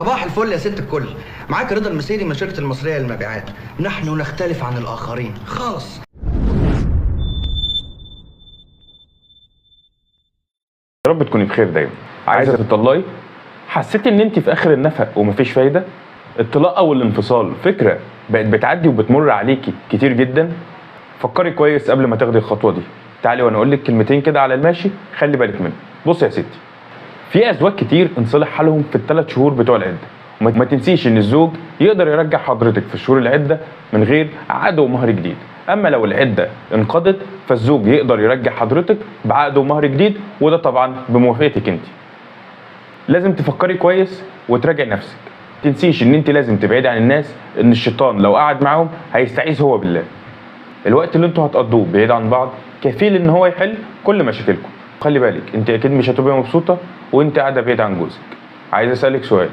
صباح الفل يا ست الكل، معاك رضا المسيري من شركة المصرية للمبيعات. نحن نختلف عن الآخرين خالص. يا رب تكوني بخير دايما. عايزه تطلقي؟ حسيتي ان انت في اخر النفق ومفيش فايده؟ الطلاق او الانفصال فكرة بقت بتعدي وبتمر عليكي كتير جدا. فكري كويس قبل ما تاخدي الخطوة دي. تعالي وانا اقول لك كلمتين كده على الماشي، خلي بالك منهم. بصي يا ستي، في ازواج كتير انصلح حالهم في ال3 شهور بتوع العدة، وما تنسيش ان الزوج يقدر يرجع حضرتك في شهور العدة من غير عقد ومهر جديد. اما لو العدة انقضت فالزوج يقدر يرجع حضرتك بعقد ومهر جديد، وده طبعا بموافقتك انت. لازم تفكري كويس وتراجعي نفسك. تنسيش ان انت لازم تبعدي عن الناس، ان الشيطان لو قعد معاهم هيستعيذ هو بالله. الوقت اللي انتوا هتقضوه بعيد عن بعض كفيل ان هو يحل كل مشاكلكم. خلي بالك انت اكيد مش هتبقي مبسوطة وانت قاعدة بعيد عن جوزك. عايز اسالك سؤال.